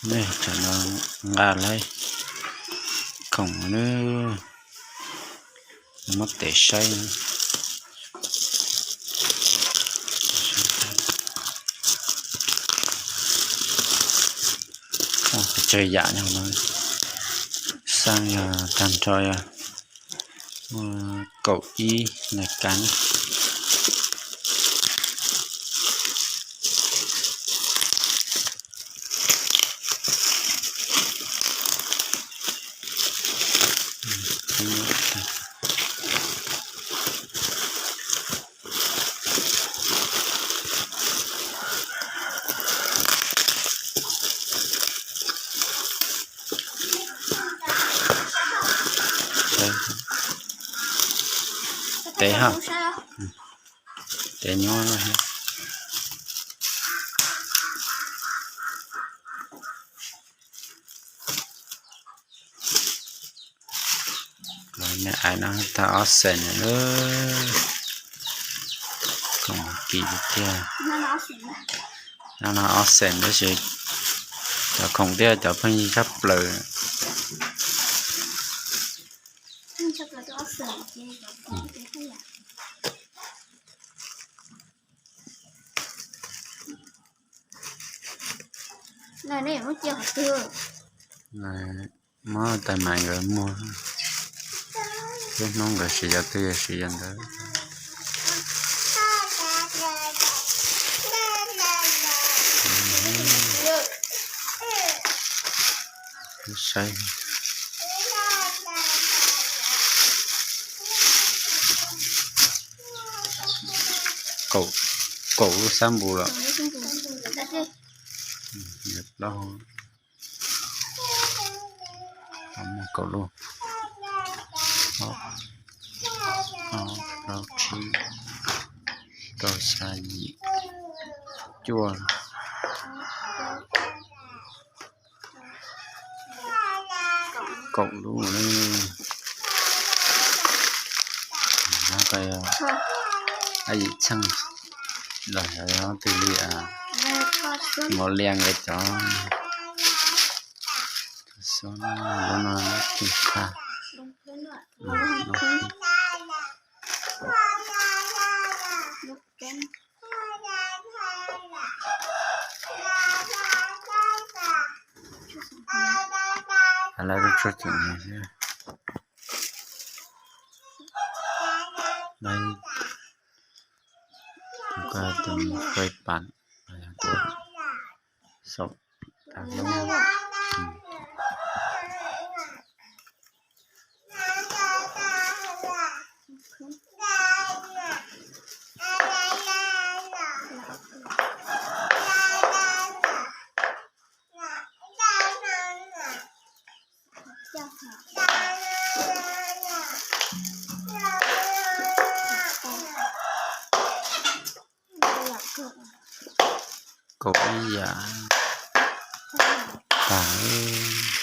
Nej tam no nqa laib khoom na, muab tev saib. Pes tsawg yam no, xaj yog tag nrho yog kaum ib na kab. Tev ha, tev nyuaj no. Niag ais no tau ob xees lawm. Khoom kim tiag tiag. No no ob xees tab sis cov khoom thiab cov pheej yig tshaj plaws. Muab tais mais nkawd muag, lub hnub nkawd siv yog twg yog siv yog ntawd. Saib, kaum lub xab npus lawm. Plaub, muaj kaum lub, ob, plaub tsib, rau xya yim, cuaj, kaum lub. Ab yim txheej los yog twg li, mos lias nkawd cov xub lub no tsis tag. Lawv tshuaj cim no xwb. Lawv tus fais pas saum tas lub. Kaum ib yam tag.